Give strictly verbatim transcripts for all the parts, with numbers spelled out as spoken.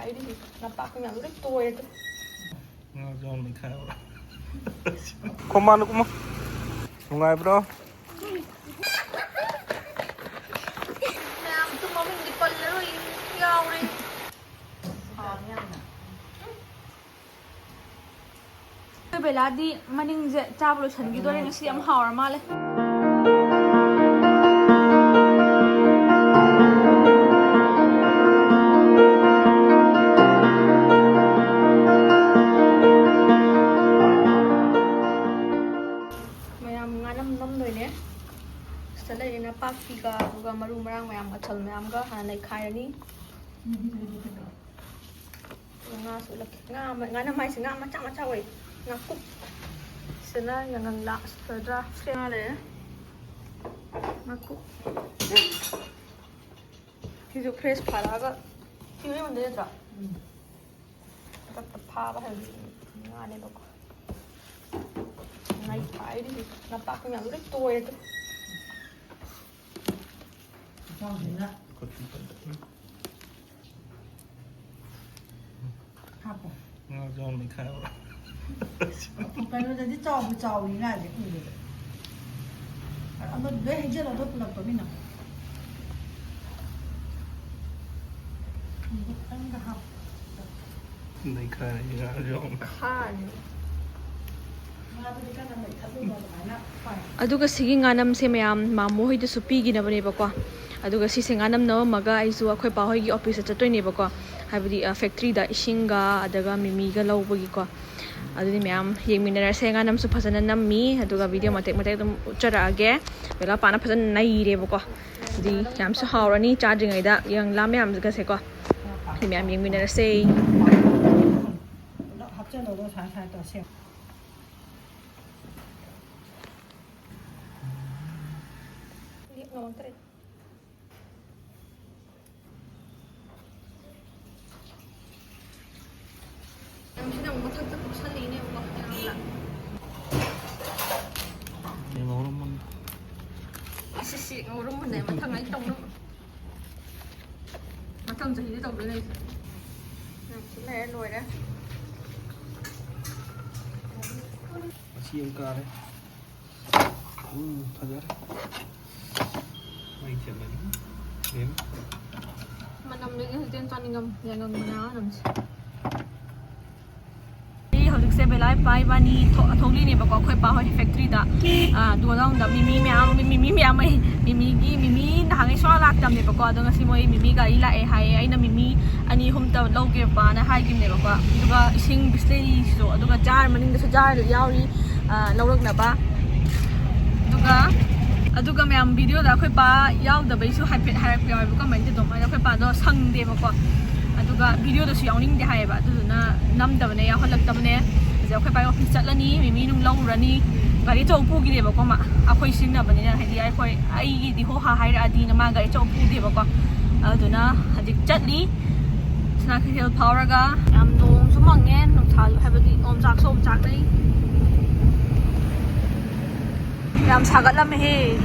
ꯑꯩꯗꯤ ꯅꯄꯥꯛꯄꯤ ꯃꯌꯥꯝꯗꯣ ꯂꯣꯏ ꯇꯣꯏꯔꯦ ꯑꯗꯨ꯫ ꯉꯥꯁꯨ ꯌꯥꯎꯅ ꯅꯩꯈꯥꯏꯔꯕ꯭ꯔꯥ? ꯈꯣꯃꯥꯅ ꯀꯨꯝꯃꯣ꯫ ꯅꯨꯡꯉꯥꯏꯕ꯭ꯔꯣ? ꯃꯌꯥꯝꯁꯨ ꯃꯃꯤꯡꯗꯤ ꯄꯜꯂꯔꯣꯏ, ꯌꯥꯎꯔꯦ꯫ ꯑꯩꯈꯣꯏ ꯕꯦꯂꯥꯗꯤ ꯃꯅꯤꯡꯁꯦ ꯆꯥꯕ ꯂꯣꯏꯁꯤꯟꯈꯤꯗꯣꯔꯦ꯫ ꯉꯁꯤ ꯌꯥꯝ ꯍꯥꯎꯔ ꯃꯥꯜꯂꯦ꯫ ꯃꯌꯥꯝ ꯉꯥꯅꯝ ꯅꯝꯗꯣꯏꯅꯦ꯫ ꯁꯤꯗ ꯂꯩꯔꯦ ꯅꯄꯥꯛꯄꯤꯒ, ꯑꯗꯨꯒ ꯃꯔꯨ ꯃꯔꯥꯡ ꯃꯌꯥꯝ, ꯃꯆꯜ ꯃꯌꯥꯝꯒ ꯍꯥꯟꯅ ꯅꯩꯈꯥꯏꯔꯅꯤ꯫ ꯉꯥꯁꯨ ꯎꯠꯂꯛꯀꯦ꯫ ꯉꯥ ꯑꯃ, ꯉꯥꯅꯝ ꯍꯥꯏꯁꯦ ꯉꯥ ꯃꯆꯥ ꯃꯆꯥ ꯑꯣꯏ꯫ ꯉꯥꯀꯨꯞ꯫ ꯁꯤꯅ ꯌꯥꯉꯪꯂꯥ ꯁꯨꯗ꯭ꯔꯥ? ꯉꯥ ꯂꯩꯔꯦ꯫ ꯉꯥꯀꯨꯞ꯫ ꯁꯤꯁꯨ fresh ꯐꯥꯔꯛꯑꯒ ꯁꯤ ꯌꯣꯟꯗꯣꯏ ꯅꯠꯇ꯭ꯔꯣ? ꯎꯝ꯫ ꯈꯨꯗꯛꯇ ꯐꯥꯕ ꯍꯥꯏꯕꯗꯤ ꯉꯥꯅꯦꯕꯀꯣ꯫ ꯅꯩꯈꯥꯏꯔꯤꯁꯦ ꯅꯄꯥꯛꯄꯤ ꯃꯌꯥꯝꯗꯣ ꯂꯣꯏ ꯇꯣꯏꯔꯦ ꯑꯗꯨ꯫ ꯏꯇꯥꯎꯁꯤꯅ ꯍꯥꯞꯄꯣ꯫ ꯉꯥꯁꯨ ꯌꯥꯎꯅ ꯅꯩꯈꯥꯏꯔꯕ꯭ꯔꯥ? ꯀꯩꯅꯣꯗꯗꯤ ꯆꯥꯎꯕ ꯆꯥꯎꯏ ꯉꯥꯁꯦ ꯎꯕꯗ꯫ ꯑꯃ ꯂꯣꯏ ꯍꯩꯖꯤꯜꯂꯣ ꯑꯗꯣ ꯄꯨꯂꯞꯇꯣ ꯃꯤꯅ꯫ ꯈꯤꯇꯪꯒ ꯍꯥꯞꯄꯣ꯫ ꯅꯩꯈꯥꯏꯔꯦ ꯉꯥꯁꯨ ꯌꯥꯎꯅ꯫ ꯈꯥꯅꯤ꯫ ꯉꯥꯗꯨꯗꯤ ꯀꯟꯅ ꯅꯩꯈꯠꯂꯨꯅꯣ ꯑꯗꯨꯃꯥꯏꯅ꯫ ꯑꯗꯨꯒ ꯁꯤꯒꯤ ꯉꯥꯅꯝꯁꯦ ꯃꯌꯥꯝ ꯃꯥꯃꯣ ꯍꯣꯏꯗꯁꯨ ꯄꯤꯈꯤꯅꯕꯅꯦꯕꯀꯣ꯫ ꯑꯗꯨꯒ ꯁꯤꯁꯦ ꯉꯥꯅꯝ ꯅꯝꯃꯝꯃꯒ ꯑꯩꯁꯨ ꯑꯩꯈꯣꯏ ꯄꯥ ꯍꯣꯏꯒꯤ officeꯇ ꯆꯠꯇꯣꯏꯅꯦꯕꯀꯣ꯫ ꯍꯥꯏꯕꯗꯤ, ꯑ, factoryꯗ ꯏꯁꯤꯡꯒ ꯑꯗꯨꯒ ꯃꯤꯃꯤꯒ ꯂꯧꯕꯒꯤꯀꯣ꯫ ꯑꯗꯨꯗꯤ ꯃꯌꯥꯝ ꯌꯦꯡꯃꯤꯟꯅꯔꯁꯦ꯫ ꯉꯥꯅꯝꯁꯨ ꯐꯖꯅ ꯅꯝꯃꯤ, ꯑꯗꯨꯒ video ꯃꯇꯦꯛ ꯃꯇꯦꯛ ꯑꯗꯨꯝ ꯎꯠꯆꯔꯛꯑꯒꯦ꯫ ꯕꯦꯂꯥ ꯄꯥꯅ ꯐꯖꯅ ꯅꯩꯔꯦꯕꯀꯣ꯫ ꯑꯗꯨꯗꯤ ꯌꯥꯝꯁꯨ ꯍꯥꯎꯔꯅꯤ ꯆꯥꯗ꯭ꯔꯤꯉꯩꯗ ꯌꯦꯡꯂꯥ ꯃꯌꯥꯝꯒꯁꯦꯀꯣ꯫ ꯑꯗꯨ ꯃꯌꯥꯝ ꯌꯦꯡꯃꯤꯟꯅꯔꯁꯦ꯫ ꯄꯨꯂꯞ ꯍꯥꯞꯆꯜꯂꯣ, ꯑꯗꯣ ꯁꯥꯏ ꯁꯥꯏ ꯇꯧꯔ ꯁꯦꯝ꯫ ꯉꯝꯃꯛꯇ꯭ꯔꯦ꯫ ꯌꯥꯝꯁꯤꯅ ꯑꯃꯨꯛ ꯃꯊꯛꯇ ꯀꯨꯞꯁꯜꯂꯤꯅꯦꯕꯀꯣ, ꯌꯥꯝꯅ꯫ ꯉꯧꯔꯝꯃꯅꯤ꯫ ꯑꯁ, ꯁꯤ ꯉꯧꯔꯝꯃꯅꯦ, ꯃꯊꯪ ꯑꯩ ꯇꯧꯅꯕ꯫ ꯃꯊꯪ ꯆꯍꯤꯗ ꯇꯧꯗꯣꯏꯅꯦ ꯑꯩꯁꯦ꯫ ꯁꯤ ꯂꯩꯔꯦ, ꯂꯣꯏꯔꯦ꯫ ꯃꯁꯤ ꯑꯃ ꯀꯥꯔꯦ꯫ ꯎꯝ, ꯐꯖꯔꯦ꯫ ꯃꯩ ꯆꯠꯂꯅꯤ꯫ ꯕꯦꯝ꯫ ꯃꯅꯝꯗꯨꯗꯤ ꯍꯧꯖꯤꯛꯇꯤ ꯌꯥꯝ ꯆꯥꯅꯤꯡꯉꯝ-, ꯌꯥꯉꯝꯕꯅꯦ ꯃꯅꯝꯁꯦ꯫ ꯑꯩ ꯍꯧꯖꯤꯛꯁꯦ ꯕꯦꯂꯥ ꯏꯄꯥ ꯏꯕꯥꯅꯤ ꯊꯣꯛ-, ꯊꯣꯛꯂꯤꯅꯦꯕꯀꯣ, ꯑꯩꯈꯣꯏ ꯄꯥ ꯍꯣꯏ ꯐꯦꯛꯇ꯭ꯔꯤꯗ꯫ ꯑꯥ, ꯑꯗꯨꯒ ꯂꯧꯗ ꯃꯤꯃꯤ ꯃꯌꯥꯝ, ꯃꯤꯃꯤ ꯃꯌꯥꯝ ꯑꯩ, ꯃꯤꯃꯤꯒꯤ, ꯃꯤꯃꯤ ꯅꯍꯥꯟꯉꯩ ꯁꯨꯡꯂꯥꯛ ꯂꯥꯛꯇꯕꯅꯦꯕꯀꯣ, ꯑꯗꯣ ꯉꯁꯤ ꯃꯣꯏ ꯃꯤꯃꯤ ꯒꯥꯔꯤ ꯂꯥꯛꯑꯦ ꯍꯥꯏꯌꯦ꯫ ꯑꯩꯅ ꯃꯤꯃꯤ ꯑꯅꯤ ꯑꯍꯨꯝꯇ ꯂꯧꯒꯦ ꯄꯥꯅ ꯍꯥꯏꯈꯤꯕꯅꯦꯕꯀꯣ꯫ ꯑꯗꯨꯒ ꯏꯁꯤꯡ ꯕꯤꯁꯂꯦꯔꯤꯁꯨ, ꯑꯗꯨꯒ ꯖꯥꯔ ꯃꯅꯤꯡꯗꯁꯨ ꯖꯥꯔ ꯌꯥꯎꯔꯤ, ꯑꯥ, ꯂꯧꯔꯛꯅꯕ꯫ ꯑꯗꯨꯒ, ꯑꯗꯨꯒ ꯃꯌꯥꯝ ꯚꯤꯗꯤꯑꯣꯗ ꯑꯩꯈꯣꯏ ꯄꯥ ꯌꯥꯎꯗꯕꯩꯁꯨ ꯍꯥꯏꯐꯦꯠ ꯍꯥꯏꯔꯛꯄ ꯌꯥꯎꯋꯦꯕ, ꯀꯃꯥꯏꯅ ꯇꯧꯗꯧ ꯍꯥꯏꯗꯤ ꯑꯩꯈꯣꯏ ꯄꯥꯗꯣ ꯁꯪꯗꯦꯕꯀꯣ꯫ ꯑꯗꯨꯒ ꯚꯤꯗꯤꯑꯣꯗꯁꯨ ꯌꯥꯎꯅꯤꯡꯗꯦ ꯍꯥꯏꯌꯦꯕ, ꯑꯗꯨꯗꯨꯅ ꯅꯝꯗꯕꯅꯦ, ꯌꯥꯎꯍꯜꯂꯛꯇꯕꯅꯦ꯫ ꯑꯗꯨꯗ ꯑꯩꯈꯣꯏ ꯄꯥ ꯑꯣꯐꯤꯁ ꯆꯠꯂꯅꯤ, ꯃꯤꯃꯤ ꯅꯨꯡ ꯂꯧꯔꯨꯔꯅꯤ꯫ ꯒꯥꯔꯤ ꯑꯆꯧꯕ ꯄꯨꯈꯤꯗꯦꯕꯀꯣ ꯃꯥ, ꯑꯩꯈꯣꯏ ꯁꯤꯖꯤꯟꯅꯕꯅꯤꯅ, ꯍꯥꯏꯗꯤ ꯑꯩꯈꯣꯏ, ꯑꯩꯒꯤꯗꯤ ꯍꯣ ꯍꯥ ꯍꯥꯏꯔꯛꯑꯗꯤꯅ ꯃꯥ ꯒꯥꯔꯤ ꯑꯆꯧꯕ ꯄꯨꯗꯦꯕꯀꯣ꯫ ꯑꯗꯨꯗꯨꯅ ꯍꯧꯖꯤꯛ ꯆꯠꯂꯤ꯫ ꯁꯅꯥ ꯀꯩꯊꯦꯜ ꯐꯥꯎꯔꯒ ꯌꯥꯝ ꯅꯣꯡꯁꯨ ꯃꯪꯉꯦ, ꯅꯨꯡꯁꯥꯁꯨ, ꯍꯥꯏꯕꯗꯤ ꯑꯣꯝꯆꯥꯛꯁꯨ ꯑꯣꯝꯆꯥꯛꯅꯩ꯫ ꯌꯥꯝ ꯁꯥꯒꯠꯂꯝꯃꯦꯍꯦ꯫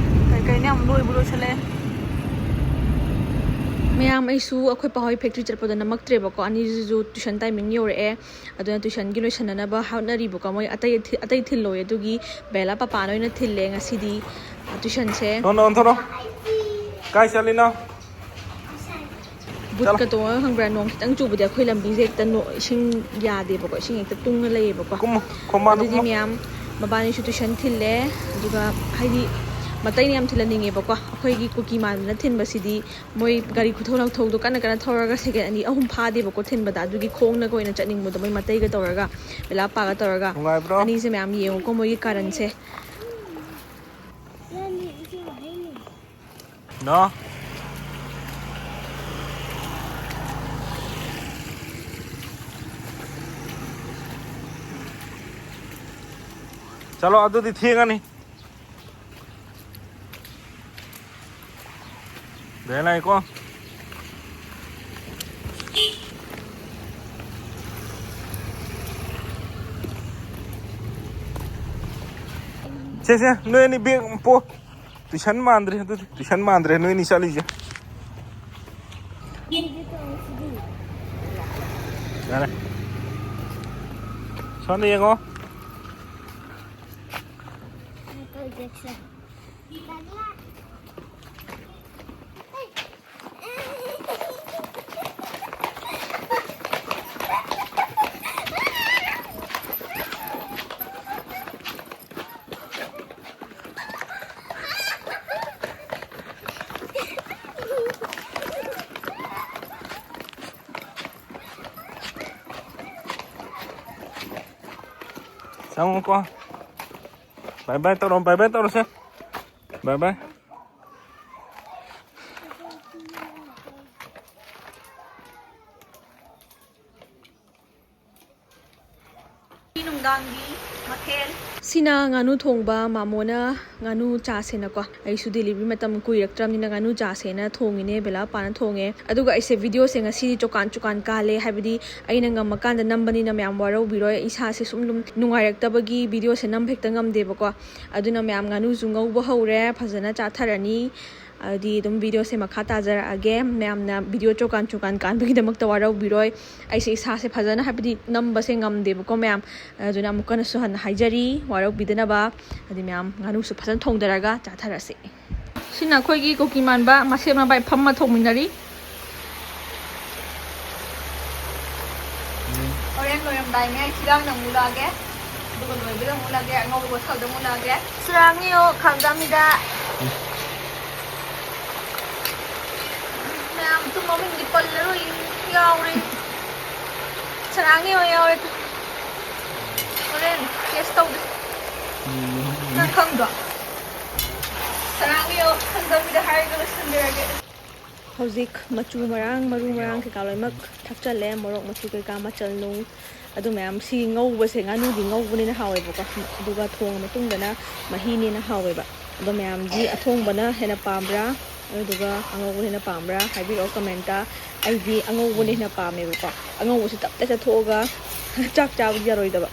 ꯀꯩꯀꯩꯅꯣ ꯌꯥꯝ ꯂꯣꯏꯕꯨ ꯂꯣꯏꯁꯜꯂꯛꯑꯦ꯫ ꯃꯌꯥꯝ, ꯑꯩꯁꯨ ꯑꯩꯈꯣꯏ ꯄꯥꯍꯣꯏ ꯐꯦꯛꯇ꯭ꯔꯤ ꯆꯠꯄꯗ ꯅꯝꯃꯛꯇ꯭ꯔꯦꯕꯀꯣ꯫ ꯑꯅꯤꯁꯤꯁꯨ ꯇ꯭ꯌꯨꯁꯟ ꯇꯥꯏꯃꯤꯡ ꯌꯧꯔꯛꯑꯦ꯫ ꯑꯗꯨꯅ ꯇ꯭ꯌꯨꯁꯟꯒꯤ ꯂꯣꯏꯁꯟꯅꯅꯕ ꯍꯣꯠꯅꯔꯤꯕꯀꯣ꯫ ꯃꯣꯏ ꯑꯇꯩ ꯊꯤ-, ꯑꯇꯩ ꯊꯤꯜꯂꯣꯏ꯫ ꯑꯗꯨꯒꯤ ꯕꯦꯂꯥ ꯄꯄꯥꯅ ꯑꯣꯏꯅ ꯊꯤꯜꯂꯦ ꯉꯁꯤꯗꯤ, ꯑ, ꯇ꯭ꯌꯨꯁꯟꯁꯦ꯫ ꯅꯣ, ꯅꯣ, ꯑꯣꯟꯊꯣꯔꯛꯑꯣ꯫ ꯀꯥꯏ ꯆꯠꯂꯤꯅꯣ? ꯕꯨꯠꯀ ꯇꯣꯡꯉꯒ ꯈꯪꯕ꯭ꯔꯥ? ꯅꯣꯡ ꯈꯤꯇꯪ ꯆꯨꯕꯗꯤ ꯑꯩꯈꯣꯏ ꯂꯝꯕꯤꯁꯦ ꯍꯦꯛꯇ ꯅꯣ-, ꯏꯁꯤꯡ ꯌꯥꯗꯦꯕꯀꯣ, ꯏꯁꯤꯡ ꯍꯦꯛꯇ ꯇꯨꯡꯉ ꯂꯩꯌꯦꯕꯀꯣ꯫ ꯀꯨꯝꯃꯣ, ꯈꯣꯡꯕꯥꯟꯗ ꯑꯗꯨꯗꯤ ꯀꯨꯝꯃꯣ꯫ ꯃꯌꯥꯝ ꯃꯕꯥꯅꯤꯁꯨ ꯇ꯭ꯌꯨꯁꯟ ꯊꯤꯜꯂꯦ꯫ ꯑꯗꯨꯒ ꯍꯥꯏꯗꯤ ꯃꯇꯩꯅ ꯌꯥꯝ ꯊꯤꯜꯍꯟꯅꯤꯡꯉꯦꯕꯀꯣ, ꯑꯩꯈꯣꯏꯒꯤ ꯀꯨꯀꯤ ꯃꯥꯟꯕꯅ ꯊꯤꯟꯕꯁꯤꯗꯤ ꯃꯣꯏ ꯒꯥꯔꯤ ꯈꯨꯊꯧ ꯂꯪꯊꯧꯗꯣ ꯀꯟꯅ ꯀꯟꯅ ꯊꯧꯔꯒ ꯁꯦꯀꯦꯟ ꯑꯅꯤ ꯑꯍꯨꯝ ꯐꯥꯗꯦꯕꯀꯣ ꯊꯤꯟꯕꯗ, ꯑꯗꯨꯒꯤ ꯈꯣꯡꯅꯒ ꯑꯣꯏꯅ ꯆꯠꯅꯤꯡꯕꯗꯣ ꯃꯣꯏ ꯃꯇꯩꯒ ꯇꯧꯔꯒ, ꯕꯦꯂꯥꯄꯥꯒ ꯇꯧꯔꯒ꯫ ꯅꯨꯡꯉꯥꯏꯕ꯭ꯔꯣ? ꯑꯅꯤꯁꯦ ꯃꯌꯥꯝ ꯌꯦꯡꯉꯨꯀꯣ ꯃꯣꯏꯒꯤ ꯀꯥꯔꯟꯁꯦ꯫ ꯅꯣ꯫ ꯆꯠꯂꯣ, ꯑꯗꯨꯗꯤ ꯊꯦꯡꯉꯅꯤ꯫ ꯗꯥꯏꯅꯥ ꯂꯥꯛꯑꯦꯀꯣ꯫ ꯁꯦ, ꯁꯦ, ꯅꯣꯏ ꯑꯅꯤ ꯕꯦꯒ ꯄꯣ꯫ ꯇꯨꯏꯁꯟ ꯃꯥꯟꯗ꯭ꯔꯦ ꯑꯗꯨꯗꯤ꯫ ꯇꯨꯏꯁꯟ ꯃꯥꯟꯗ꯭ꯔꯦ ꯅꯣꯏ ꯑꯅꯤ ꯆꯠꯂꯤꯁꯦ꯫ ꯃꯤꯗꯤ ꯇꯧꯔꯤꯁꯤꯗꯤ꯫ ꯌꯥꯔꯦ꯫ ꯁꯣꯝꯗ ꯌꯦꯡꯉꯣ꯫ ꯆꯪꯉꯨꯀꯣ꯫ ꯕꯥꯏ ꯕꯥꯏ ꯇꯧꯔꯣ, ꯕꯥꯏ ꯕꯥꯏ ꯇꯧꯔꯣꯁꯦ꯫ ꯕꯥꯏ ꯕꯥꯏ꯫ ꯅꯨꯡꯗꯥꯡꯒꯤ ꯃꯊꯦꯜ꯫ ꯁꯤꯅ ꯉꯥꯅꯨ ꯊꯣꯡꯕ, ꯃꯥꯃꯣꯅ ꯉꯥꯅꯨ ꯆꯥꯁꯦꯅꯀꯣ꯫ ꯑꯩꯁꯨ delivery ꯃꯇꯝ ꯀꯨꯏꯔꯛꯇ꯭ꯔꯕꯅꯤꯅ ꯉꯥꯅꯨ ꯆꯥꯁꯦꯅ ꯊꯣꯡꯉꯤꯅꯦ, ꯕꯦꯂꯥꯞꯄꯥꯅ ꯊꯣꯡꯉꯦ꯫ ꯑꯗꯨꯒ ꯑꯩꯁꯦ videoꯁꯦ ꯉꯁꯤꯗꯤ ꯆꯣꯀꯥꯟ ꯆꯣꯀꯥꯟ ꯀꯥꯜꯂꯦ, ꯍꯥꯏꯕꯗꯤ ꯑꯩꯅ ꯉꯝꯃꯀꯥꯟꯗ ꯅꯝꯕꯅꯤꯅ ꯃꯌꯥꯝ ꯋꯥꯔꯧꯕꯤꯔꯣꯏ꯫ ꯏꯁꯥꯁꯦ ꯁꯨꯝ ꯂꯨꯝ-, ꯅꯨꯡꯉꯥꯏꯔꯛꯇꯕꯒꯤ videoꯁꯦ ꯅꯝꯕ ꯍꯦꯛꯇ ꯉꯝꯗꯦꯕꯀꯣ꯫ ꯑꯗꯨꯅ ꯃꯌꯥꯝ ꯉꯥꯅꯨꯁꯨ ꯉꯧꯕ ꯍꯧꯔꯦ, ꯐꯖꯅ ꯆꯥꯊꯔꯅꯤ꯫ ꯑꯗꯨꯗꯤ ꯑꯗꯨꯝ videoꯁꯦ ꯃꯈꯥ ꯇꯥꯖꯔꯛꯑꯒꯦ꯫ ꯃꯌꯥꯝꯅ video ꯆꯣꯀꯥꯟ ꯆꯣꯀꯥꯟ ꯀꯥꯟꯕꯒꯤꯗꯃꯛꯇ ꯋꯥꯔꯧꯕꯤꯔꯣꯏ꯫ ꯑꯩꯁꯦ ꯏꯁꯥꯁꯦ ꯐꯖꯅ, ꯍꯥꯏꯕꯗꯤ ꯅꯝꯕꯁꯦ ꯉꯝꯗꯦꯕꯀꯣ ꯃꯌꯥꯝ꯫ ꯑꯗꯨꯅ ꯑꯃꯨꯛꯀ ꯍꯟꯅꯁꯨ ꯍꯟꯅ ꯍꯥꯏꯖꯔꯤ, ꯋꯥꯔꯧꯕꯤꯗꯅꯕ꯫ ꯑꯗꯨꯗꯤ ꯃꯌꯥꯝ ꯉꯥꯅꯨꯁꯨ ꯐꯖꯅ ꯊꯣꯡꯗꯔꯒ ꯆꯥꯊꯔꯁꯤ꯫ ꯁꯤꯅ ꯑꯩꯈꯣꯏꯒꯤ ꯀꯨꯀꯤ ꯃꯥꯟꯕ ꯃꯁꯦꯞ ꯃꯕꯥꯏ ꯐꯝꯃ ꯊꯣꯡꯃꯤꯟꯅꯔꯤ꯫ ꯍꯣꯔꯦꯟ ꯂꯣꯏꯔꯝꯗꯥꯏ ꯃꯌꯥꯏ ꯊꯤꯒꯥꯡꯗ ꯑꯃꯨꯛ ꯎꯠꯂꯛꯑꯒꯦ꯫ ꯑꯗꯨꯒ ꯂꯣꯏꯕꯗ ꯑꯃꯨꯛ ꯎꯠꯂꯛꯑꯒꯦ, ꯑꯉꯧꯕ ꯊꯥꯎꯗ ꯑꯃꯨꯛ ꯎꯠꯂꯛꯑꯒꯦ꯫ ꯆꯨꯔꯥꯡꯅꯤꯌꯣ ꯈꯥꯡꯖꯥꯝꯕꯤꯗ꯫ ꯃꯌꯥꯝ ꯇꯨꯝ ꯃꯃꯤꯡꯗꯤ ꯄꯜꯂꯔꯣꯏ, ꯌꯥꯎꯔꯦ꯫ ꯆꯨꯔꯥꯡꯅꯤꯌꯣ ꯌꯥꯎꯔꯦ꯫ ꯍꯣꯔꯦꯟ taste ꯇꯧꯒꯦ꯫ ꯅꯪ ꯈꯪꯗ꯭ꯔꯣ? ꯆꯨꯔꯥꯡꯅꯤꯌꯣ ꯈꯥꯡꯖꯥꯝꯕꯤꯗ ꯍꯥꯏꯔꯒ ꯂꯣꯏꯁꯤꯟꯖꯔꯒꯦ꯫ ꯍꯧꯖꯤꯛ ꯃꯆꯨ ꯃꯔꯥꯡ, ꯃꯔꯨ ꯃꯔꯥꯡ ꯀꯩꯀꯥ ꯂꯣꯏꯅꯃꯛ ꯊꯥꯛꯆꯜꯂꯦ, ꯃꯣꯔꯣꯛ ꯃꯆꯨ ꯀꯩꯀꯥ, ꯃꯆꯜ ꯅꯨꯡ, ꯑꯗꯨ ꯃꯌꯥꯝ꯫ ꯁꯤ ꯉꯧꯕꯁꯦ, ꯉꯥꯅꯨꯗꯤ ꯉꯧꯕꯅꯤꯅ ꯍꯥꯎꯋꯦꯕꯀꯣ, ꯑꯗꯨꯒ ꯊꯣꯡꯉ ꯃꯇꯨꯡꯗꯅ ꯃꯍꯤꯅꯦꯅ ꯍꯥꯎꯋꯦꯕ꯫ ꯑꯗꯣ ꯃꯌꯥꯝꯗꯤ ꯑꯊꯣꯡꯕꯅ ꯍꯦꯟꯅ ꯄꯥꯝꯕ꯭ꯔꯥ, ꯑꯗꯨꯗꯨꯒ ꯑꯉꯧꯕ ꯍꯦꯟꯅ ꯄꯥꯝꯕ꯭ꯔꯥ ꯍꯥꯏꯕꯤꯔꯛꯑꯣ comment꯫ ꯑꯩꯗꯤ ꯑꯉꯧꯕꯅ ꯍꯦꯟꯅ ꯄꯥꯝꯃꯦꯕꯀꯣ꯫ ꯑꯉꯧꯕꯁꯤ ꯇꯞꯇ ꯆꯠꯊꯣꯛꯑꯒ ꯆꯥꯛ ꯆꯥꯕꯗꯤ ꯌꯥꯔꯣꯏꯗꯕ꯫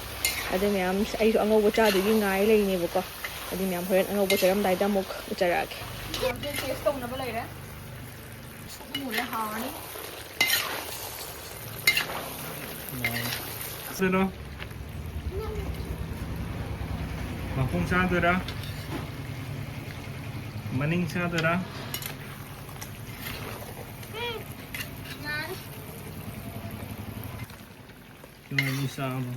ꯑꯗꯨ ꯃꯌꯥꯝ, ꯑꯩꯁꯨ ꯑꯉꯧꯕ ꯆꯥꯗꯣꯏꯒꯤ ꯉꯥꯏ ꯂꯩꯔꯤꯅꯦꯕꯀꯣ꯫ ꯑꯗꯨ ꯃꯌꯥꯝ ꯍꯣꯔꯦꯟ ꯑꯉꯧꯕ ꯆꯥꯔꯝꯗꯥꯏꯗ ꯑꯃꯨꯛ ꯎꯠꯆꯔꯛꯑꯒꯦ꯫ ꯃꯌꯥꯝꯁꯦ taste ꯇꯧꯅꯕ ꯂꯩꯔꯦ꯫ ꯁꯨꯛ ꯃꯨꯜꯂꯦ, ꯍꯥꯎꯔꯅꯤ꯫ ꯆꯥꯗꯣꯏꯔꯣ? ꯃꯈꯣꯡ ꯆꯥꯗꯣꯏꯔꯥ? ꯃꯅꯤꯡ ꯆꯥꯗꯣꯏꯔꯥ? ꯏꯃꯥꯟꯅꯕꯤ ꯆꯥꯕ꯫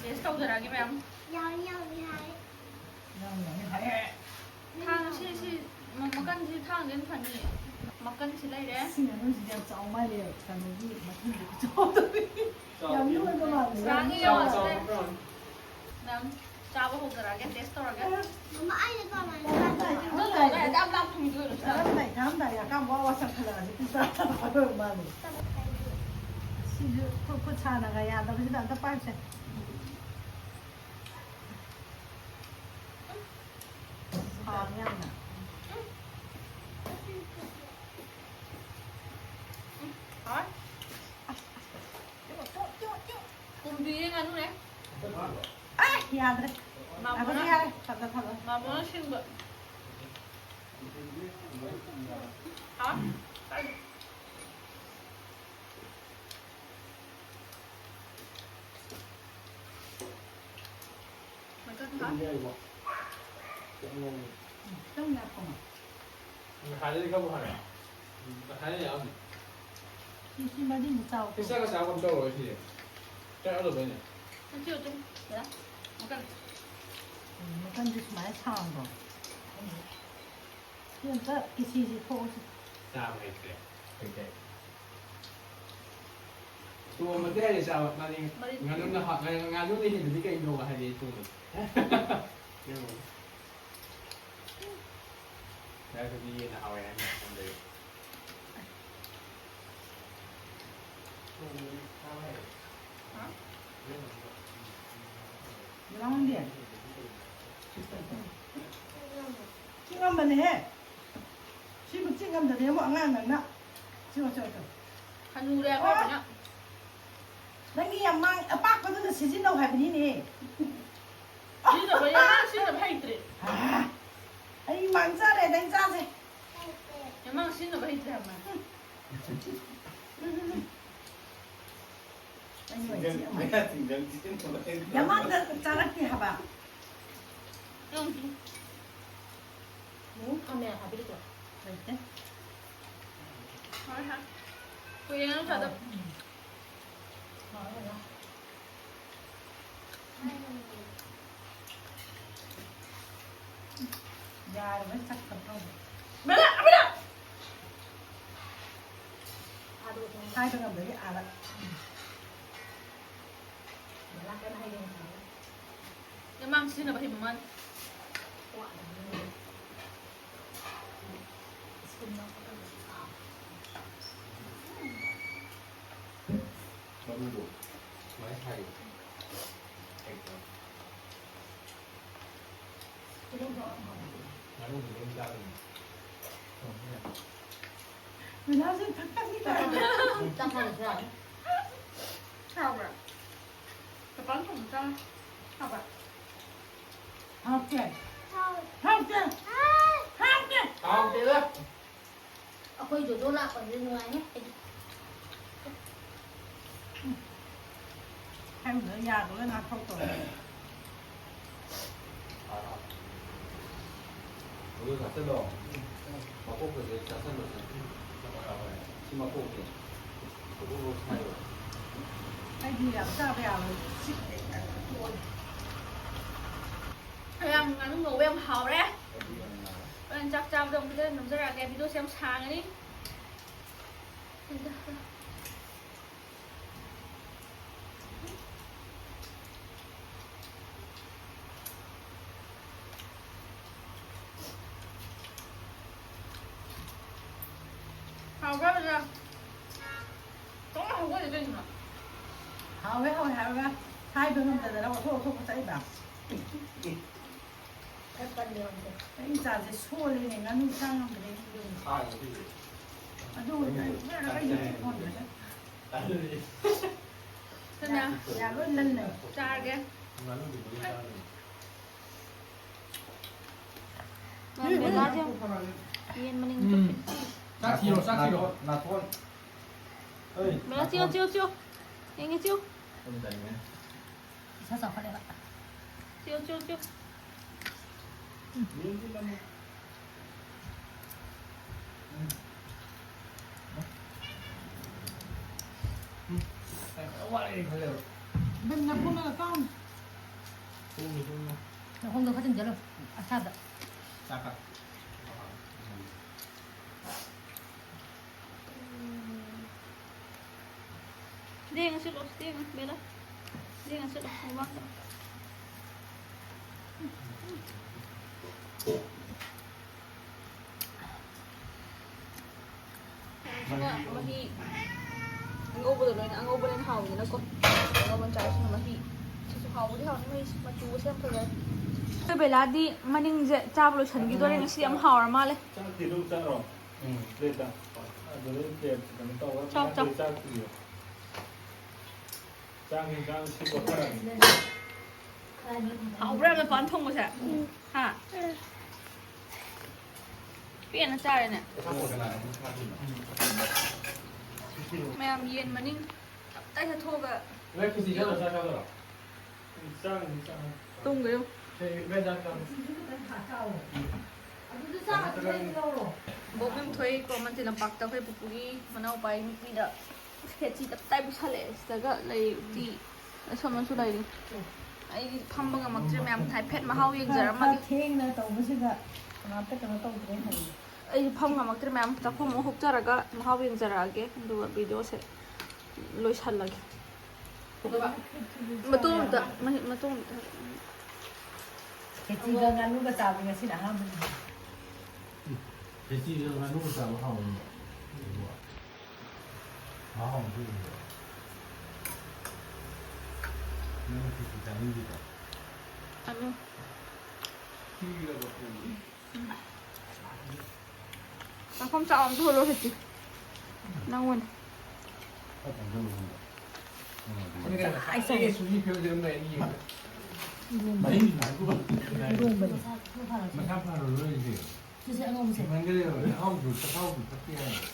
Taste ꯇꯧꯖꯔꯛꯑꯒꯦ ꯃꯌꯥꯝ꯫ ꯌꯥꯝ ꯌꯥꯝ ꯌꯥꯏ꯫ ꯌꯥꯝ ꯌꯥꯝ ꯍꯥꯏꯔꯦ꯫ ꯊꯥꯡ ꯁꯤ, ꯁꯤ, ꯃ-, ꯃꯀꯟꯁꯤ ꯊꯥꯡꯁꯤꯅ ꯐꯅꯤ꯫ ꯃꯀꯟꯁꯤ ꯂꯩꯔꯦ꯫ ꯁꯤ ꯉꯥꯅꯨꯁꯤꯗꯤ ꯌꯥꯝ ꯆꯥꯎ ꯃꯥꯜꯂꯦ꯫ ꯀꯩꯅꯣꯒꯤ ꯃꯊꯤꯒꯤ ꯈꯨꯆꯥꯎꯗꯨꯗꯤ꯫ ꯌꯥꯝ ꯌꯣꯟꯕ ꯃꯥꯜꯂꯦ꯫ ꯆꯥꯎ, ꯌꯥꯝ ꯆꯥꯎ, ꯌꯣꯟꯕ ꯆꯥꯎ꯫ ꯃꯥꯜꯂꯦ꯫ ꯃꯌꯥꯝ ꯆꯥꯕ ꯍꯧꯖꯔꯛꯑꯒꯦ, taste ꯇꯧꯔꯒꯦ꯫ ꯃꯃꯥ, ꯑꯩꯅ ꯀꯃꯥꯏꯅ ꯆꯥꯗꯣꯏꯅꯣ? ꯆꯥꯔꯝꯗꯥꯏ, ꯌꯥꯝ ꯂꯥꯞ ꯊꯝꯈꯤꯗꯣꯏꯔꯣ? ꯆꯥꯔꯝꯗꯥꯏ, ꯆꯥꯔꯝꯗꯥꯏ, ꯌꯥꯝ ꯀꯥꯝ ꯋꯥ ꯋꯥ ꯆꯪꯈꯠꯂꯛꯑꯗꯤ ꯄꯨꯡꯆꯥ ꯆꯥꯔꯣꯏ ꯃꯥꯜꯂꯦ꯫ ꯁꯤꯁꯨ ꯈꯨꯠ, ꯈꯨꯠ ꯁꯥꯅꯒ ꯌꯥꯗꯕꯁꯤꯗ ꯑꯝꯇ ꯄꯥꯏꯁꯦ꯫ ꯍꯥꯎꯅꯤ ꯌꯥꯝꯅ꯫ ꯍꯥꯎ꯫ ꯀꯨꯝꯕꯤꯌꯦ ꯉꯥꯅꯨꯅꯦ꯫ ꯑꯦ, ꯌꯥꯗ꯭ꯔꯦ꯫ ꯃꯥꯃꯣꯅ, ꯌꯥꯔꯦ, ꯌꯥꯔꯦ꯫ ꯊꯝꯃꯣ, ꯊꯝꯃꯣ꯫ ꯃꯥꯃꯣꯅ ꯁꯤꯟꯕ꯫ ꯍꯥꯎ꯫ ꯃꯊꯛ ꯍꯥꯞ꯫ ꯈꯤꯇꯪ ꯌꯥꯛꯄ ꯃꯥꯜꯂꯦ꯫ ꯉꯁꯥꯏꯗꯩ ꯈꯔꯕꯨ ꯍꯥꯏꯔꯦ꯫ ꯉꯁꯥꯏꯅ ꯌꯥꯝꯃꯤ꯫ ꯁꯤ, ꯁꯤ ꯃꯔꯤꯃꯨꯛ ꯆꯥꯎ꯫ ꯁꯤ ꯆꯥꯛꯀ ꯆꯥꯕ ꯑꯃ ꯇꯧꯔꯣꯏ ꯁꯤꯗꯤ꯫ ꯆꯥꯛ ꯌꯥꯎꯗꯕꯩꯅꯦ꯫ ꯎꯝ, ꯃꯀꯟꯁꯦ ꯁꯨꯃꯥꯏꯅ ꯁꯥꯡꯕ꯭ꯔꯣ? ꯁꯤ ꯑꯝꯇ ꯀꯤꯁꯤꯁꯤ ꯊꯣꯛꯑꯁꯤ꯫ ꯆꯥꯕ ꯍꯩꯇ꯭ꯔꯦ꯫ ꯍꯩꯇꯦ꯫ ꯇꯣꯝꯕꯗꯤ ꯍꯩꯔꯦ ꯆꯥꯕ꯫ ꯃꯥꯗꯤ ꯃꯔꯤꯟ꯫ ꯉꯥꯅꯨꯅ ꯍꯥ-, ꯉꯥ-, ꯉꯥꯅꯨꯅ ꯍꯦꯟꯕꯗꯤ ꯀꯩꯅꯣꯕ ꯍꯥꯏꯗꯤ ꯑꯩ ꯊꯣꯡꯕꯗ꯫ ꯌꯦꯡꯉꯣ꯫ ꯉꯥꯏꯈꯣ, ꯃꯤ ꯌꯦꯟꯅ ꯍꯥꯎꯋꯦ ꯍꯥꯏꯅ ꯊꯣꯡꯕꯗ꯫ ꯍꯥ? ꯂꯥꯡꯗꯦ꯫ ꯆꯤꯛꯉꯝꯕꯅꯦꯍꯦ꯫ ꯁꯤꯕꯨ ꯆꯤꯛꯉꯝꯗ꯭ꯔꯗꯤ ꯑꯃꯨꯛ ꯑꯉꯥꯡ ꯅꯪꯅ꯫ ꯆꯤꯛꯑꯣ, ꯆꯤꯛꯑꯣ, ꯆꯤꯛꯑꯣ꯫ ꯍꯅꯨꯔꯦ ꯑꯩꯈꯣꯏ ꯑꯣ꯫ ꯕꯦꯝꯃ꯫ ꯅꯪꯒꯤ ꯌꯥꯝ ꯃꯥꯡ-, ꯑꯄꯥꯛꯄꯗꯨꯅ ꯁꯤꯖꯤꯟꯅꯧ ꯍꯥꯏꯕꯅꯤꯅꯦ꯫ ꯁꯤꯖꯤꯟꯅꯕ ꯌꯥ-, ꯁꯤꯖꯤꯟꯅꯕ ꯍꯩꯇ꯭ꯔꯦ꯫ ꯑꯥ, ꯑꯩ ꯃꯥꯡꯖꯔꯦ, ꯅꯪ ꯆꯥꯁꯦ꯫ ꯌꯥꯝ ꯃꯥꯡ ꯁꯤꯖꯤꯟꯅꯕ ꯍꯩꯇ꯭ꯔꯦ ꯍꯥꯏꯕ꯫ ꯎꯝ, ꯎꯝ, ꯎꯝ, ꯎꯝ꯫ ꯁꯤꯡꯒꯜ, ꯁꯤꯡꯒꯜ ꯁꯤꯖꯤꯟꯅꯕ ꯌꯥꯝꯃꯟꯗ ꯆꯥꯔꯛꯇꯦ ꯍꯥꯏꯕ꯫ ꯎꯝ꯫ ꯃꯨꯛ ꯈꯥꯃꯦꯟ ꯍꯥꯞꯄꯤꯔꯛꯀꯦ꯫ ꯂꯩꯇꯦ꯫ ꯍꯣꯏ, ꯍꯣꯏ꯫ ꯀꯨꯏꯔꯦ ꯅꯪ ꯆꯥꯗꯕ꯫ ꯎꯝ꯫ ꯍꯣꯏ, ꯍꯣꯏ, ꯍꯣꯏ꯫ ꯌꯥꯔꯕ ꯆꯠꯈ꯭ꯔꯕ ꯈꯪꯗꯦ꯫ ꯕꯦꯂꯥ, ꯕꯦꯂꯥ! ꯍꯥꯏꯕ ꯉꯝꯗꯕꯤ ꯑꯥꯗ꯫ ꯕꯦꯂꯥ ꯀꯟꯅ ꯍꯥꯏꯒꯦ ꯉꯁꯥꯏ꯫ ꯌꯥꯝ ꯃꯥꯡ ꯁꯤꯖꯤꯟꯅꯕ ꯍꯩꯕ ꯃꯥꯅꯤ꯫ ꯃꯔꯨꯗꯣ ꯁꯨꯃꯥꯏꯅ ꯁꯥꯏꯌꯦ꯫ ꯍꯩꯇꯕ꯫ ꯉꯥꯅꯨꯗꯤ ꯑꯗꯨꯝ ꯆꯥꯗꯣꯏꯅꯤ꯫ ꯊꯣꯡꯕ ꯌꯥꯏ꯫ ꯃꯤꯂꯥꯁꯦ ꯊꯛꯀꯅꯤ ꯀꯥꯏꯅ꯫ ꯆꯥꯛ ꯆꯥꯗ꯭ꯔꯁꯨ ꯌꯥꯅꯤ꯫ ꯍꯥꯎꯕ꯭ꯔꯥ? ꯆꯄꯥꯟ ꯊꯣꯡꯕ ꯆꯥ꯫ ꯍꯥꯎꯕ꯭ꯔꯥ? ꯍꯥꯎꯇꯦ꯫ ꯍꯥꯎꯇꯦ꯫ ꯍꯥꯎꯇꯦ꯫ ꯍꯥꯎꯇꯦꯗ꯫ ꯑꯩꯈꯣꯏ ꯖꯣꯖꯣ ꯂꯥꯛꯄꯁꯦ ꯅꯨꯡꯉꯥꯏꯍꯦ ꯑꯩꯗꯤ꯫ ꯈꯪꯗꯦ, ꯌꯥꯗꯕ ꯉꯥꯛꯊꯣꯛꯇꯧꯔꯦ꯫ ꯑꯗꯨ ꯆꯥꯁꯤꯜꯂꯣ꯫ ꯃꯀꯣꯛꯀꯁꯦ ꯆꯥꯁꯤꯜꯂꯣ꯫ ꯁꯤ ꯃꯀꯣꯛꯁꯦ꯫ ꯃꯀꯣꯛ ꯂꯧ ꯁꯥꯏꯌꯣ꯫ ꯑꯩꯗꯤ ꯌꯥꯝ ꯆꯥꯕ ꯌꯥꯔꯣꯏ꯫ ꯁꯤ ꯌꯥꯝ ꯉꯥꯅꯨ ꯉꯧꯕ ꯌꯥꯝ ꯍꯥꯎꯔꯦ꯫ ꯑꯗꯨ ꯌꯥꯝ ꯉꯥꯏ꯫ ꯍꯣꯔꯦꯟ ꯆꯥꯛ ꯆꯥꯕꯗ ꯑꯃꯨꯛ ꯐꯖꯅ ꯅꯝꯖꯔꯛꯑꯒꯦ꯫ ꯚꯤꯗꯤꯑꯣꯁꯦ ꯌꯥꯝ ꯁꯥꯡꯉꯅꯤ꯫ ꯍꯥꯎꯕ꯭ꯔꯥ, ꯕꯖꯥ? ꯊꯣꯡ ꯍꯧꯒꯠꯂꯦ ꯀꯩꯅꯣ? ꯍꯥꯎꯋꯦ, ꯍꯥꯎꯋꯦ ꯍꯥꯏꯔꯒ ꯍꯥꯏꯕ ꯉꯝꯗꯗꯅ ꯑꯣꯊꯣꯛ ꯑꯣꯊꯣꯛꯄ ꯆꯥꯏꯕ꯫ ꯈꯔ ꯀꯜꯂꯦ ꯑꯃꯨꯛ꯫ ꯑꯩ ꯏꯆꯥꯁꯦ ꯁꯣꯜꯂꯦꯅꯦ, ꯉꯥꯅꯨ ꯆꯥ ꯉꯝꯗ꯭ꯔꯦꯅꯦ꯫ ꯍꯥꯏ, ꯑꯗꯨꯗꯤ꯫ ꯑꯗꯨ ꯑꯣꯏꯔꯗꯤ ꯑꯩ ꯀꯩꯅꯣ ꯐꯣꯟꯗꯁꯨ꯫ ꯑꯗꯨꯗꯤ꯫ ꯀꯅꯥ? ꯌꯥ ꯂꯣꯏ ꯂꯜꯂꯦ꯫ ꯆꯥꯔꯒꯦ꯫ ꯉꯥꯅꯨꯗꯤ ꯂꯣꯏ ꯆꯥꯔꯅꯤ꯫ ꯃꯥ ꯕꯦꯂꯥꯁꯦ ꯌꯦꯡꯉꯣ꯫ ꯌꯦꯟ ꯃꯅꯤꯡ ꯎꯝ꯫ ꯆꯠꯈ꯭ꯔꯦ꯫ ꯆꯥꯛ ꯊꯤꯔꯣ, ꯆꯥꯛ ꯊꯤꯔꯣ꯫ ꯅꯥꯊꯣꯟ, ꯅꯥꯊꯣꯟ꯫ ꯑꯩ, ꯕꯦꯂꯥ, ꯆꯤꯌꯣ, ꯅꯥꯊꯣꯟ꯫ ꯆꯤꯌꯣ, ꯆꯤꯌꯣ꯫ ꯌꯦꯡꯉꯦ ꯆꯤꯌꯨ꯫ ꯏꯁꯥ ꯆꯥꯎꯈꯠꯂꯦꯕ꯫ Chew, chew, chew. ꯏꯕꯦꯝ, ꯅꯈꯣꯡꯅꯒ ꯀꯥꯎꯅꯤ꯫ ꯅꯈꯣꯡꯗꯣ ꯈꯔ ꯆꯤꯡꯁꯤꯜꯂꯣ, ꯑꯁꯥꯗ꯫ ꯂꯦꯡꯉ ꯆꯠꯂꯣ, ꯂꯦꯡꯉ, ꯕꯦꯂꯥ꯫ ꯂꯦꯡꯉ ꯆꯠꯂꯣ, ꯃꯃꯥꯡꯗ꯫ ꯁꯤꯅ ꯃꯍꯤ ꯑꯉꯧꯕꯗ ꯂꯣꯏꯅ, ꯑꯉꯧꯕꯅ ꯍꯦꯟꯅ ꯍꯥꯎꯋꯤꯗꯅꯀꯣ꯫ ꯑꯉꯧꯕ ꯆꯥꯔꯁꯤꯅ ꯃꯍꯤ꯫ ꯁꯤꯁꯨ ꯍꯥꯎꯕꯨꯗꯤ ꯍꯥꯎꯅꯤ, ꯃꯍꯤ ꯃꯆꯨꯒꯁꯦ ꯌꯥꯝ ꯐꯖꯔꯦ꯫ ꯑꯩꯈꯣꯏ ꯕꯦꯂꯥꯗꯤ ꯃꯅꯤꯡꯁꯦ ꯆꯥꯕ ꯂꯣꯏꯁꯤꯟꯈꯤꯗꯣꯔꯦ, ꯉꯁꯤ ꯌꯥꯝ ꯍꯥꯎꯔ ꯃꯥꯜꯂꯦ꯫ ꯆꯥꯛꯇꯤ ꯑꯗꯨꯝ ꯆꯥꯔꯣ꯫ ꯎꯝ, ꯄ꯭ꯂꯦꯠꯇ꯫ ꯑꯗꯨꯗꯩ ꯄ꯭ꯂꯦꯠ ꯀꯩꯅꯣ ꯇꯧꯔꯒ ꯆꯥꯎ, ꯆꯥꯎ꯫ ꯄ꯭ꯂꯦꯠ ꯆꯥꯛ ꯄꯤꯌꯣ꯫ ꯆꯥꯛ ꯌꯦꯟꯁꯥꯡ ꯁꯤ ꯀꯣꯊꯔꯅꯤ꯫ ꯍꯥꯎꯕ꯭ꯔꯥ ꯃꯄꯥꯟ ꯊꯣꯡꯕꯁꯦ? ꯍꯥ? ꯄꯦꯟꯅ ꯆꯥꯔꯦꯅꯦ꯫ ꯃꯌꯥꯝ ꯌꯦꯟ ꯃꯅꯤꯡ ꯇꯞꯇꯥꯏ ꯆꯠꯊꯣꯛꯑꯒ ꯅꯣꯏ ꯈꯦꯆꯤ ꯆꯥꯗ꯭ꯔꯣ? ꯆꯥꯛ ꯆꯥꯗ꯭ꯔꯣ? ꯆꯥꯔꯅꯤ, ꯆꯥꯔꯅꯤ꯫ ꯇꯨꯝꯒ꯭ꯔꯦ꯫ ꯁꯦ, ꯏꯕꯦꯟ ꯆꯥꯛ ꯆꯥꯔꯣ꯫ ꯕꯣꯛ ꯃꯦꯝ ꯊꯣꯛꯏꯀꯣ, ꯃꯟꯇ꯭ꯔꯤ ꯂꯝꯄꯥꯛꯇ ꯑꯩꯈꯣꯏ ꯄꯨꯄꯨꯒꯤ ꯃꯅꯥꯎꯄꯥꯒꯤ ꯅꯨꯄꯤꯗ ꯈꯦꯆꯤ ꯇꯞꯇꯥꯏ ꯄꯤꯁꯜꯂꯛꯑꯦ꯫ ꯁꯤꯗꯒ ꯂꯩ ꯎꯇꯤ ꯑꯁꯣꯝꯗꯁꯨ ꯂꯩꯔꯤ꯫ ꯑꯩꯗꯤ ꯐꯝꯕ ꯉꯝꯃꯛꯇ꯭ꯔꯦ ꯃꯌꯥꯝ, ꯍꯥꯏꯐꯦꯠ ꯃꯍꯥꯎ ꯈꯔ, ꯌꯦꯡꯖꯔꯝꯃꯒꯦ꯫ ꯈꯔ ꯊꯦꯡꯅ ꯇꯧꯕꯁꯤꯗ ꯀꯅꯥꯝꯇ ꯀꯩꯅꯣ ꯇꯧꯗ꯭ꯔꯦ ꯍꯥꯏꯌꯦ꯫ ꯑꯩꯗꯤ ꯐꯝ ꯉꯝꯃꯛꯇ꯭ꯔꯦ ꯃꯌꯥꯝ, ꯆꯥꯛꯈꯨꯝ ꯑꯃꯨꯛ ꯍꯨꯛꯆꯔꯒ ꯃꯍꯥꯎ ꯌꯦꯡꯖꯔꯛꯑꯒꯦ, ꯑꯗꯨꯒ ꯚꯤꯗꯤꯑꯣꯁꯦ ꯂꯣꯏꯁꯜꯂꯒꯦ꯫ ꯃꯇꯣꯝ ꯑꯝꯇ, ꯃꯍꯤ-, ꯃꯇꯣꯝ ꯑꯝꯇ꯫ ꯈꯦꯆꯤꯒ ꯉꯥꯅꯨꯒ ꯆꯥꯕꯗꯤ ꯉꯁꯤꯅ ꯑꯍꯥꯟꯕꯅꯤ꯫ ꯈꯦꯆꯤꯒ ꯉꯥꯅꯨꯒ ꯆꯥꯕ ꯍꯥꯎꯕꯅꯦ꯫ ꯃꯍꯥꯎ ꯑꯃ ꯊꯣꯛꯏꯅꯦ꯫ ꯅꯪ ꯈꯦꯆꯤ ꯆꯥꯅꯤꯡꯗꯦꯀꯣ? ꯆꯥꯅꯤꯡ-, ꯈꯤꯔꯒ ꯊꯣꯡꯕ꯫ ꯆꯥꯛꯈꯨꯝ ꯆꯥꯎ ꯑꯝꯇ ꯍꯨꯜꯂꯣ ꯈꯦꯆꯤ꯫ ꯅꯪ ꯑꯣꯏꯅ꯫ ꯈꯔ ꯆꯪꯁꯜꯂꯨ ꯈꯪꯕ꯭ꯔꯥ? ꯅꯨꯡꯉꯥꯏꯇꯦ꯫ ꯑꯩ ꯁꯨꯝ ꯁꯨꯝ ꯐꯤꯕꯝꯁꯦ ꯑꯗꯨꯝ ꯂꯩꯔꯅꯤ ꯌꯦꯡꯉꯣ꯫ ꯃꯍꯤꯡ ꯏꯔꯣꯟꯕꯅꯤ꯫ ꯃꯁꯥ ꯐꯔꯔꯣꯏ ꯍꯧꯖꯤꯛ꯫ ꯁꯤꯁꯦ ꯑꯉꯧꯕꯁꯦ꯫ ꯍꯦꯟꯃꯟꯈ꯭ꯔꯦꯕ꯫ ꯆꯥꯛꯈꯥꯎꯗꯨ, ꯆꯥꯛꯈꯥꯎꯗꯨ ꯐꯠꯇꯦ ꯍꯥꯏꯕ꯫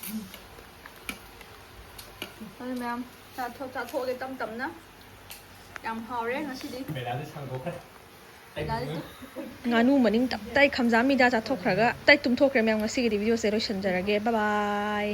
ꯑꯗꯨ ꯃꯌꯥꯝ ꯆꯥꯊꯣꯛ ꯆꯥꯊꯣꯛꯑꯒꯦ ꯇꯞ ꯇꯞꯅ꯫ ꯌꯥꯝ ꯍꯥꯎꯔꯦ ꯉꯁꯤꯗꯤ꯫ ꯕꯦꯂꯥꯗꯤ ꯁꯥꯡꯗꯣꯛꯈ꯭ꯔꯦ꯫ ꯉꯥꯅꯨ ꯃꯅꯤꯡ ꯇꯞ ꯇꯥꯏ ꯈꯝꯖꯥ ꯃꯤꯗꯥ ꯆꯥꯊꯣꯛꯈ꯭ꯔꯒ ꯇꯥꯏ ꯇꯨꯝꯊꯣꯛꯈ꯭ꯔꯦ ꯃꯌꯥꯝ꯫ ꯉꯁꯤꯒꯤꯗꯤ ꯚꯤꯗꯤꯑꯣꯁꯦ ꯂꯣꯏꯁꯤꯟꯖꯔꯒꯦ꯫ ꯕꯥꯏ ꯕꯥꯏ꯫